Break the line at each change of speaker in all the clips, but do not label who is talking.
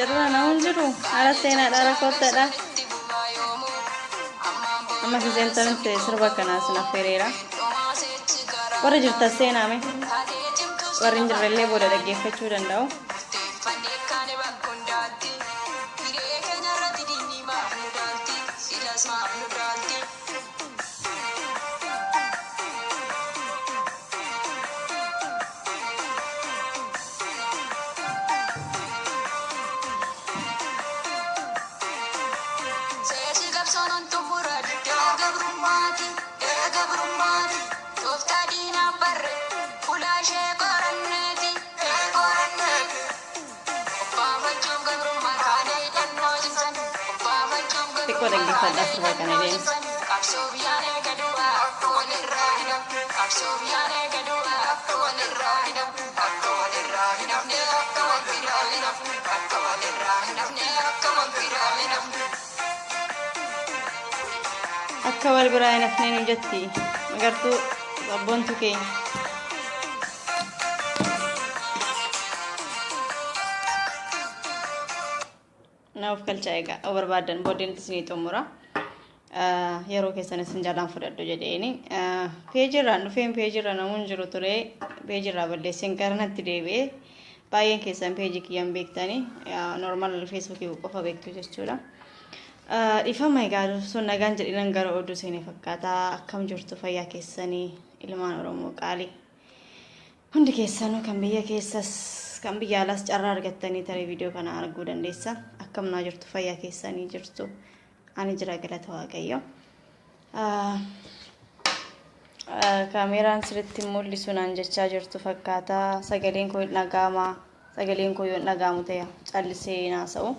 Cirra namuun jiru haala seenaadha rakkoottadha. Amma isin sirba kanaa sin affeereera. Warra jirtan seenaame warri hin jirrellee booda dhaggeeffachuu danda'u. Xiqqoo dhaggeeffadhaa sirba kana deemsa. Akka wal biraa hin hafnee nu jetti magartuu sabboontu keenya. Na of galchaa egaa yoo barbaadan booddeen isinii xumura. Yeroo keessan isin jalaan fudhadhu jedheeni. Peejirraan dhufeen peejirra namuun jiru ture peejirraa balleesseen gara natti deebi'ee baay'een keessan peejii kiyyan beektanii normal feesbuukii qofa beektu jechuudha. Dhiifama egaa sun nagaan jedhinan gara oduu seenee fakkaata. Akkam jirtu fayyaa keessanii ilmaan Oromoo qaalii. Hundi keessanuu kan biyya keessas kan biyya alaas carraa argattanii tarii viidiyoo kana arguu dandeessan. Akkam naa jirtu fayyaa keessanii jirtu. Ani jira galata Waaqayyo. Kaameeraan sirriitti mul'isu naan jechaa jirtu fakkaata. Sagaleen koo hin dhaga'ama. Sagaleen koo yoo hin dhaga'amu ta'e callisee hin haasa'u.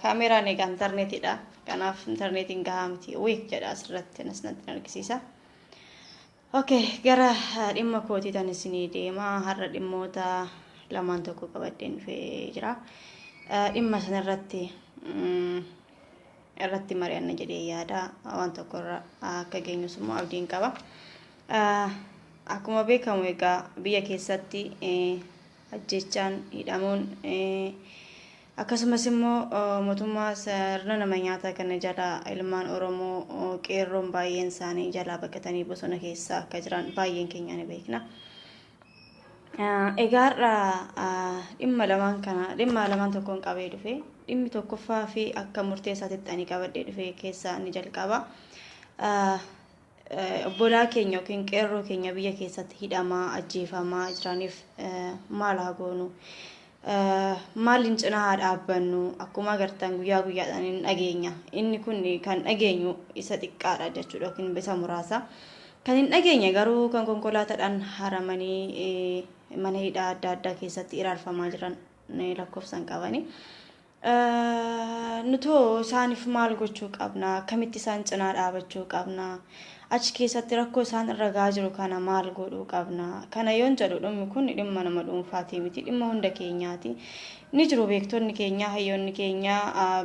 Kaameeraan egaa intarneetiidha. Kanaaf intarneetiin gahaa miti. Weak jedha asirratti anas natti argisiisa. Okay, gara dhimma kootii tan isinii deema. Har'a dhimmoota lamaan tokko qabadheen dhufee jira. Dhimma sanarratti irratti mari'anna jedhee yaada. Waan tokko irra akka geenyus immoo abdiin qaba. Akkuma beekamu egaa biyya keessatti ajjeechaan hidhamuun akkasumas immoo mootummaa sirna nama nyaataa kana jala ilmaan Oromoo qeerroon baay'een isaanii jalaa baqatanii bosona keessa akka jiran baay'een keenya ni beekna. Egaa har'a dhimma lamaan kana dhimma lamaan tokkoon qabee dhufe dhimmi tokkoffaa fi akka murteessaatitti ani qabadhee dhufe keessaa inni jalqaba. Obbolaa keenya yookiin qeerroo keenya biyya keessatti hidhamaa ajjeefamaa jiraniif maal haa goonu? Maaliin cinaa haa dhaabbannu? Akkuma agartan guyyaa guyyaadhaan hin dhageenya. Inni kun kan dhageenyu isa xiqqaadha jechuudha yookiin isa muraasa. Kan hin dhageenye garuu kan konkolaataadhaan haramanii mana hidhaa adda addaa keessatti iraarfamaa jiran lakkoofsan qabani. Nutoo isaaniif maal gochuu qabna? Akkamitti isaan cinaa dhaabachuu qabna? Achi keessatti rakkoo isaan irra gahaa jiru kana maal godhuu qabna? Kana yoon jedhu dhimmi kun dhimma nama dhuunfaatii miti, dhimma hunda keenyaati. Ni jiru beektonni keenya, hayyoonni keenya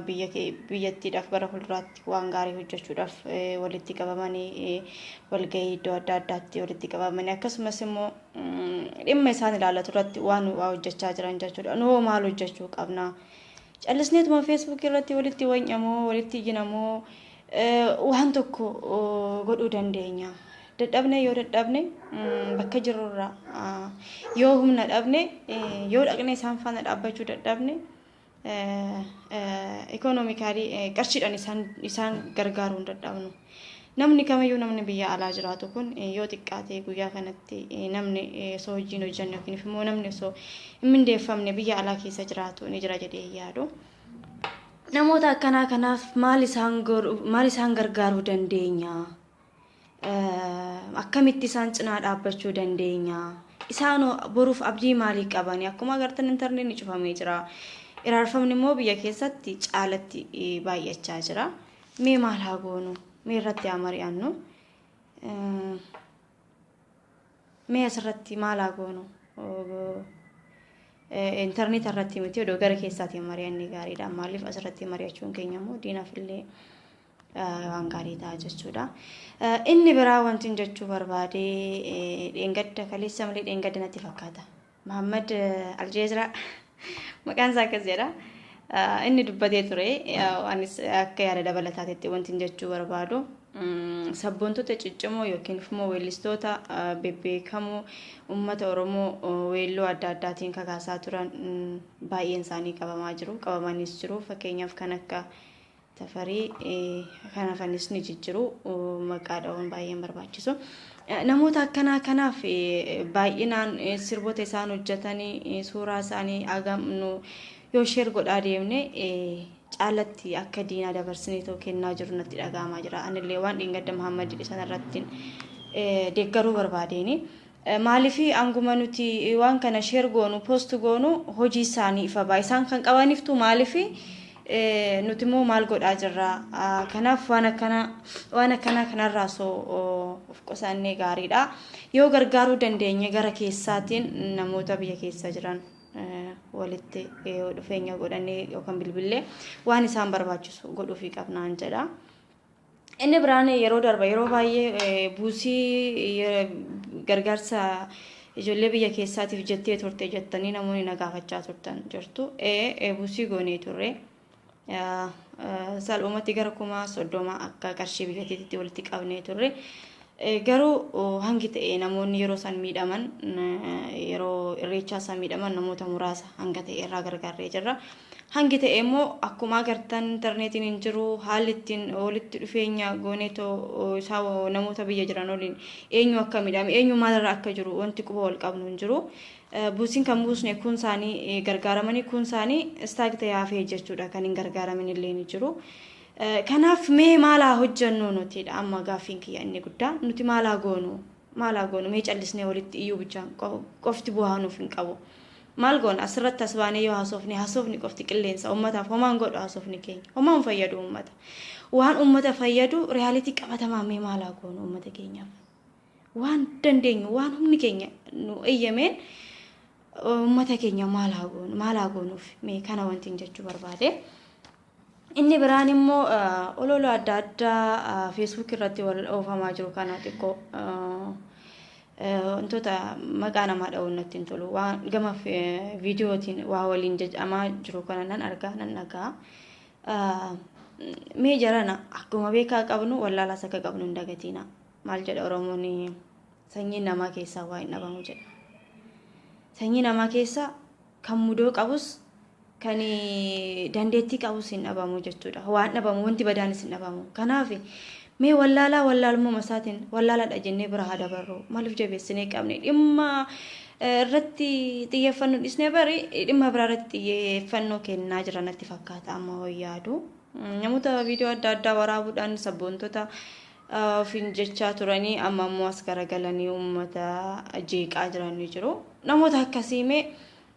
biyya biyyattiidhaaf gara fuulduraatti waan gaarii hojjechuudhaaf walitti qabamanii walgahii iddoo adda addaatti walitti qabamanii akkasumas immoo dhimma isaan ilaallatu irratti waan waa hojjechaa jiran jechuudha. Nu hoo maal hojjechuu qabna? Callisneetuma feesbuukii irratti walitti wanyamoo walitti iyyinamoo waan tokko godhuu dandeenya. Dadhabne yoo dadhabne bakka jirrurraa yoo humna dhabne yoo dhaqne isaan faana dhaabbachuu dadhabne ikonoomikaalii qarshiidhaan isaan gargaaruu hin dadhabnu. Namni kamiyyuu namni biyya alaa jiraatu kun yoo xiqqaate guyyaa kanatti namni osoo hojii hin hojjenne yookiin immoo namni osoo hin mindeeffamne biyya alaa keessa jiraatu ni jira jedhee yaadu. Namoota akkanaa kanaaf maal isaan maal isaan gargaaruu dandeenya? Akkamitti isaan cinaa dhaabbachuu dandeenya? Isaan boruuf abdii maalii qabani? Akkuma agartan intarneetni cufamee jira. Iraarfamni immoo biyya keessatti caalatti baay'achaa jira. Mee maal haa goonu? Mee irratti haa mari'annu? Mee asirratti maal haa goonu? Intarneeta irratti miti odoo gara keessaatiin mari'anne gaariidha. Maaliif asirratti mari'achuun keenya immoo diinaaf illee waan gaarii ta'a jechuudha. Inni biraa wanti jechuu barbaade dheengadda kaleessa malee dheengadda natti fakkaata. Muhammad Aljeezraa Maqaan isaa akkas jedha. Inni dubbatee ture. Anis akka yaada dabalataatti wanti jechuu barbaadu. Sabboontota ciccimoo yookiin immoo weellistoota bebbeekamoo uummata Oromoo weelloo adda addaatiin kakaasaa turan baay'een isaanii qabamaa jiru. Qabamaniis jiru. Fakkeenyaaf kan akka Tafarii kan hafanis ni jijjiru. Maqaa dha'uun baay'een barbaachisu. Namoota akkanaa kanaaf baay'inaan sirboota isaan hojjetanii suuraa isaanii agamnu yoo share godhaa deemne caalatti akka diinaa dabarsinee too kennaa jiru natti dhaga'amaa jira. Anillee waan dheengadda Muhammad jedhe sanarratti deeggaruu barbaadeeni. Maaliif hanguma nuti waan kana share goonu, post goonu, hojii isaanii ifa ba'a. Isaan kan qabaniftu maaliif, nuti immoo maal godhaa jirra? Kanaaf waan akkanaa kanarraa soo of qusannee gaariidha. Yoo gargaaruu dandeenye gara keessaatiin namoota biyya keessa jiran walitti dhufeenya godhannee yookaan bilbillee waan isaan barbaachisu godhuufii qabnaan jedha. Inni biraan yeroo darba yeroo baay'ee buusii gargaarsa ijoollee biyya keessaatiif jettee turte jettanii namoonni na gaafachaa turtan jirtu. Buusii goonee turre. Salphumatti gara 30,000 akka qarshii biyyattiitti walitti qabnee turre. Garuu hangi ta'e namoonni yeroo isaan miidhaman, yeroo irreechaa isaan miidhaman, namoota muraasa hanga ta'e irraa gargaarree jirra. Hangi ta'e immoo akkuma agartan intarneetiin hin jiru, haalli ittiin walitti dhufeenya gooneetoo isaa namoota biyya jiran waliin eenyu akka miidhame, eenyu maalirra akka jiru wanti quba wal qabnu hin jiru. Buusiin kan buusne kun isaanii gargaaramanii, kun isaanii stuck ta'ee hafee jechuudha, kan hin gargaaramin illee ni jiru. Kanaaf mee maalaa hojjennu nutidha amma gaaffiin kiyya inni guddaa. Nuti maalaa goonu, maalaa goonu? Mee callisnee walitti iyyuu bichaan qofti bu'aa nuuf hin qabu. Maal goona? Asirratti as baanee yoo haasofne, haasofni qofti qilleensa, uummataaf homaan godhu. Haasofni keenya homaan fayyadu uummata. Waan uummata fayyadu, reality qabatamaa, mee maalaa goonu uummata keenyaaf? Waan dandeenyu, waan humni keenya nu eeyyameen uummata keenya maalaa goonu, maalaa goonuuf? Mee kana wanti jechuu barbaade. Inni biraan immoo olola adda addaa Facebook irratti wal oofamaa jiru kana xiqqoo wantoota maqaa namaa dha'uun natti hin tolu. Waan gama viidiyootiin waa waliin jedhamaa jiru kana nan argaa, nan dhaga'a. Mee jarana, akkuma beekaa qabnu wallaalaas akka qabnu hin dagatiina. Maal jedha Oromoon? Sanyiin namaa keessaa waa hin dhabamu jedha. Sanyii namaa keessaa kan mudoo qabus kan dandeettii qabus hin dhabamu jechuudha. Waan dhabamu, wanti badaanis hin dhabamu. Kanaaf mee wallaalaa wallaalummaa isaatiin wallaalaadha jennee bira haa dabarru. Maaliif jabeessinee qabne? Dhimma irratti xiyyeeffannoo dhisnee bari dhimma biraa irratti xiyyeeffannoo kennaa jira natti fakkaata amma wayyaadu. Namoota viidiyoo adda addaa waraabuudhaan sabboontota ofiin jechaa turanii amma ammoo as garagalanii uummata jeeqaa jiranii jiru. Namoota akkasii mee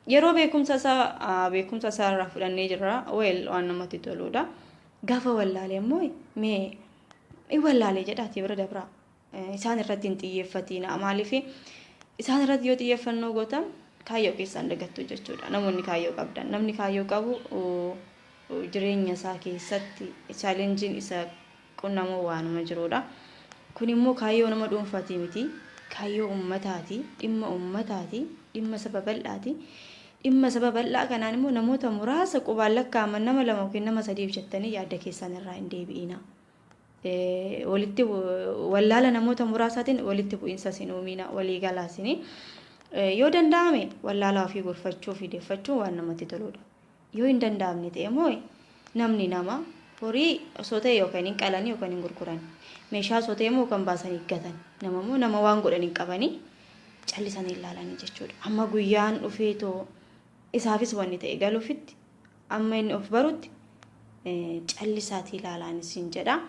yeroo beekumsa isaa irraa fudhannee jirra, well, waan namatti toludha. Gaafa wallaalee immoo mee in wallaalee jedhaati bira dabraa. Isaan irratti hin xiyyeeffatina. Maaliif isaan irratti yoo xiyyeeffannoo gootan kaayyoo keessan dagattu jechuudha. Namoonni kaayyoo qabdan. Namni kaayyoo qabu jireenya isaa keessatti challengeiin isa qunnamu waanuma jirudha. Kun immoo kaayyoo nama dhuunfaati miti. Kaayyoo uummataati. Dhimma uummataati. Dhimma saba bal'aati. Dhimma saba bal'aa kanaan immoo namoota muraasa qubaan lakkaa'aman, nama lama yookiin nama sadiif jettanii yaadda keessan irraa hin deebi'ina. Walitti wallaala namoota muraasaatiin walitti bu'iinsa sin uumina walii galaasini. Yoo danda'ame wallaala ofii gorfachuu fi deeffachuun waan namatti toludha. Yoo hin danda'amne ta'e immoo namni nama horii osoo ta'e yookaan hin qalanii yookaan hin gurguran. Meeshaa osoo ta'e immoo kan baasanii gatan. Nama immoo nama waan godhan hin qabanii callisanii ilaalanii jechuudha. Amma guyyaan dhufeetoo isaafis wanni ta'e galuufitti, amma inni of barutti callisaatii ilaalaanis hin jedha.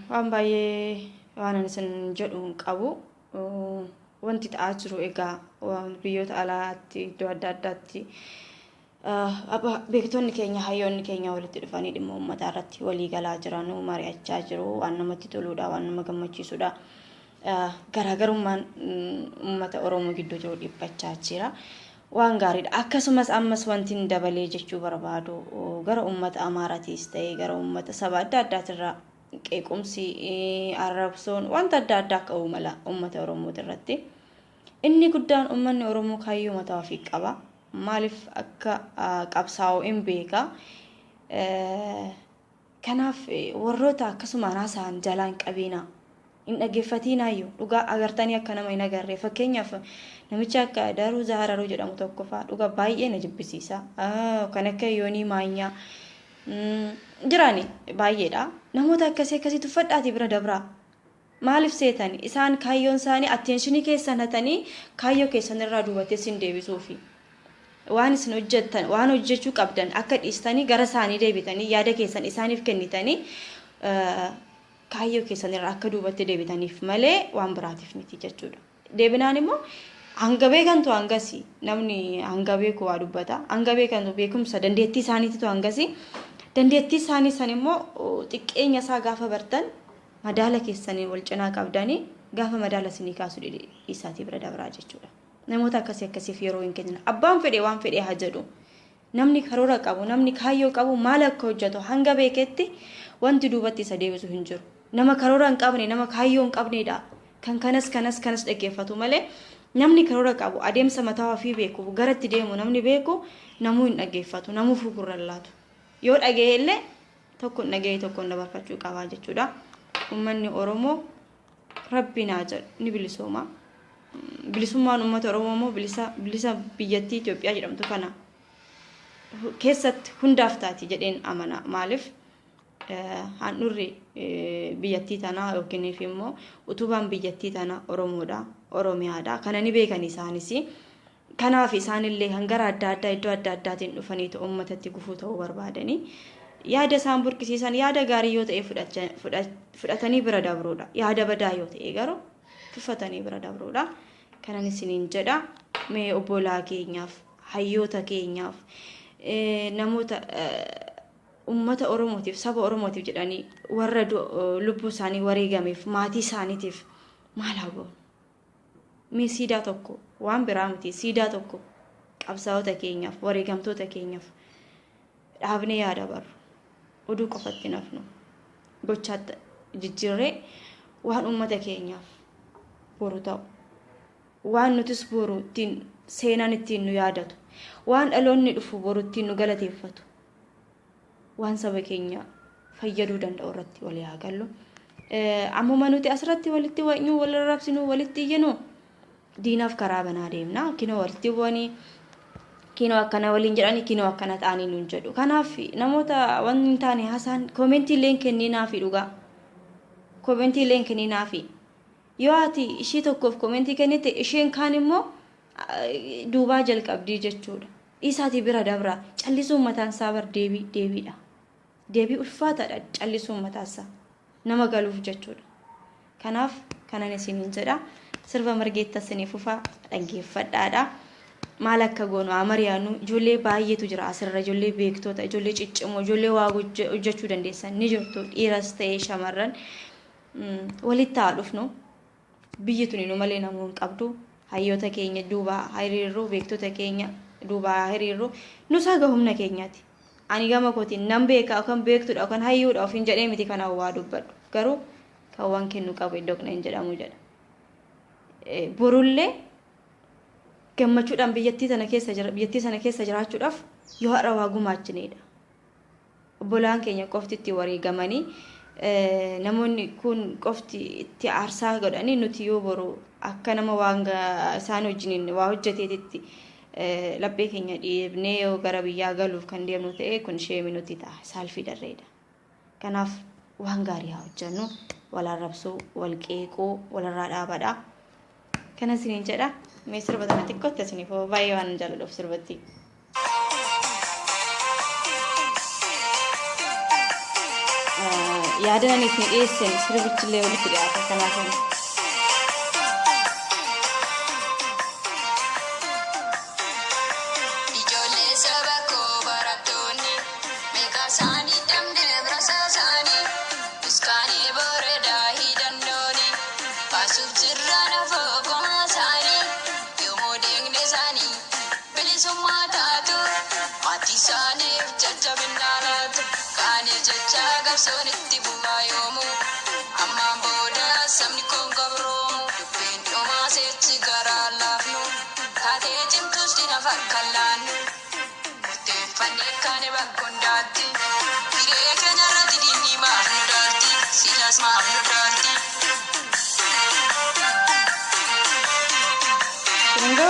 Waan baay'ee waan ani isin jedhu hin qabu. Wanti ta'aa jiru egaa biyyoota alaatti iddoo adda addaatti beektonni keenya, hayyoonni keenya walitti dhufanii dhimma uummataa irratti walii galaa jiran, mari'achaa jiru. Waan namatti toludha, waan nama gammachiisudha. Garaagarummaan uummata Oromoo gidduu jiru dhiphachaa jira. Waan gaariidha. Akkasumas ammas wanti dabalee jechuu barbaadu, gara uummata Amaaratiis ta'ee gara uummata saba adda addaatirraa qeequmsi, arrabsoon, wanta adda addaa ka'uu mala uummata Oromooti irratti. Inni guddaan uummanni Oromoo kaayyoo mataa ofii qaba. Maaliif akka qabsaa'u hin beeka. Kanaaf warroota akkasumaan haasa'an jalaan qabiina. Hin dhaggeeffatinaayyuu dhugaa agartanii akka nama hin agarre. Fakkeenyaaf namicha akka Daruu Zahararuu jedhamu tokko fa'aa dhugaa baay'ee na jibbisiisa. Kan akka Yoonii Maanyaa jiraani baay'eedha. Namoota akkasii akkasii tuffadhaatii bira dabraa. Maaliif seetani? Isaan kaayyoon isaanii attention keessan hatanii kaayyoo keessan irraa duubattee isin deebisuufi. Waan isin hojjettan, waan hojjechuu qabdan akka dhiistanii gara isaanii deebitanii yaada keessan isaaniif kennitanii kaayyoo keessan irraa akka duubatti deebitaniif malee waan biraatiif miti jechuudha. Deebinaan immoo hanga beekantu hangasi namni hanga beeku waa dubbata. Hanga beekantu beekumsa dandeettii isaaniititu hangasi. Dandeettii isaanii san immoo xiqqeenya isaa gaafa bartan madaala keessanii wal cinaa qabdanii gaafa madaala isinii kaasu dhiisaatii bira dabraa jechuudha. Namoota akkasii akkasiif yeroo hin kennina. Abbaan fedhe waan fedhe haa jedhu. Namni karoora qabu, namni kaayyoo qabu maal akka hojjetu hanga beeketti wanti duubatti isa deebisu hin jiru. Nama karoora hin qabne, nama kaayyoo hin qabnedha. Kan kanas kanas kanas dhaggeeffatu malee namni karoora qabu adeemsa mataa ofii beeku garatti deemu namni beeku namuu hin dhaggeeffatu, namuu gurra hin laatu. Yoo dhaga'e illee tokko hin dhaga'e tokko hin dabarfachuu qabaa jechuudha. Uummanni Oromoo rabbi naa jedhu ni bilisooma. Bilisummaan uummata Oromoo immoo bilisa biyyattii Itoophiyaa jedhamtu kana keessatti hundaaf taati jedheen amana. Maaliif handhurri biyyattii tanaa yookiin immoo utubaan biyyattii tanaa Oromoodha, Oromiyaadha. Kana ni beekan isaanis. Kanaaf isaanillee hangara adda addaa iddoo adda addaatiin dhufaniitu uummatatti gufuu ta'uu barbaadanii. Yaada isaan burqisiisan yaada gaarii yoo ta'e fudhatanii bira dabruudha. Yaada badaa yoo ta'e garuu tuffatanii bira dabruudha. Kanan isiniin jedha mee obbolaa keenyaaf, hayyoota keenyaaf, namoota uummata Oromootiif, saba Oromootiif jedhanii warra lubbuu isaanii wareegameef, maatii isaaniitiif maal haa goonu? Mee siidaa tokko waan biraa miti siidaa tokko qabsaa'ota keenyaaf, wareegamtoota keenyaaf dhaabnee yaada barru. Oduu qofatti nafnu. Gochaatti jijjiirree waan uummata keenyaaf boru ta'u. Waan nutis boru ittiin seenaan ittiin nu yaadatu. Waan dhaloonni dhufu boru ittiin nu galateeffatu. Waan saba keenya fayyaduu danda'u irratti walii haa gallu. Ammuma nuti asirratti walitti wa'inuu, wal arrabsinu, walitti iyyinu diinaaf karaa banaa deemna. Kinoo walitti bu'anii kinoo akkana waliin jedhanii kinoo akkana ta'anii nuun jedhu. Kanaaf namoota waan hin taane haasaan comment illee hin kenninaafi dhugaa. Comment illee hin kenninaafi. Yoo ati ishii tokkoof comment kennite isheen kaan immoo duubaa jalqabdii jechuudha. Dhiisaatii bira dabra. Callisuun mataan isaa bar deebii deebiidha. Deebii ulfaataadha callisuun mataan isaa. Nama galuuf jechuudha. Kanaaf kanan isiniin jedha. Sirba margeetta isinii fufaa dhaggeeffadhaadha. Maal akka goonu haa mari'annu. Ijoollee baay'eetu jira asirra. Ijoollee beektoota, ijoollee ciccimoo, ijoollee waa hojjechuu dandeessan ni jirtu. Dhiiras ta'ee shamarran. Walitti haa dhufnu. Biyyi tuni nu malee namuu hin qabdu. Hayyoota keenya duuba haa hiriirru, beektota keenya duuba haa hiriirru. Nus haga humna keenyaati. Ani gama kootiin nan beeka yookaan beektudha yookaan hayyuudha ofiin jedhee miti kan waa dubbadhu. Garuu kan waan kennu qabu iddoo kana hin jedhamu jedha. Borullee gammachuudhaan biyyattii tana keessa jira biyyattii sana keessa jiraachuudhaaf yoo har'a waa gumaachinedha. Obbolaan keenya qofti itti wareegamanii namoonni kun qofti itti aarsaa godhanii nuti yoo boru akka nama waan isaan wajjiniin waa hojjeteetitti laphee keenya dhiibnee yoo gara biyyaa galuuf kan deemnu ta'e kun sheemi nuti ta'a saalfii darreedha. Kanaaf waan gaarii haa hojjennu wal arrabsuu, wal qeequu, walirraa dhaabadha. Kana isiniin jedha. Mee sirba tana xiqqootti isiniif baay'ee waan jaalladhuuf sirbatti. Yaada ani isin dhiyeessen sirbichillee walitti dhiyaata kanaaf.
Ijoollee saba koo barattoonni meeqa isaanii damdee birasaa isaanii duskaanii boreedaa hidhannooni baasuuf jirra nafoo komaa isaanii yoomuu deegne isaanii bilisummaa taatu maatii isaaniif jajjabinaa laatu kaaniif jecha qabsoon itti bu'aa yoomuu ammaan booda sabni kun gabroomu dubbiin dhumaa seechi garaa laafu. Bakka hundaatti. Hiree keenya irratti diinni maaf nu daalti? Silas maaf nu daalti?
Singo?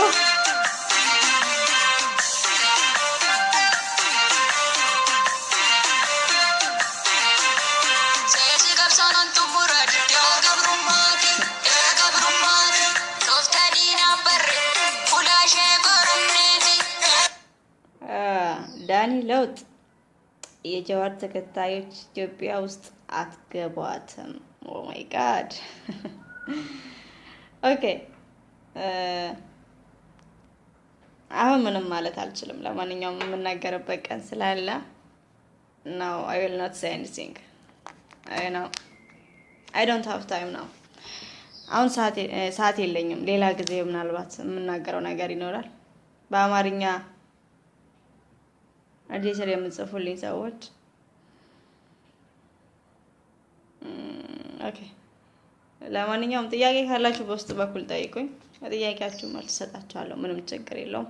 Seerri qabsoon xumura diddaa gabrummaati. Diddaa gabrummaati. Tooftaa diinaa barre fuula ishee qoranneeti.
ዳኒ ለውጥ የጀዋር ተከታዮች ኢትዮጵያ ውስጥ አትገቧትም። Oh my God, okay። አሁን ምንም ማለት አልችልም። ለማንኛውም የምናገርበት ቀን ስላለ now I will not say anything. I know I don't have time now። አሁን ሰዓት የለኝም። ሌላ ጊዜ ምናልባት የምናገረው ነገር ይኖራል። በአማርኛ editor የምጽፉልኝ ሰዎች፣ okay። ለማንኛውም ጥያቄ ካላችሁ በውስጥ በኩል ጠይቁኝ። ለጥያቄያችሁ መልስ እሰጣችኋለሁ። ምንም ችግር የለውም።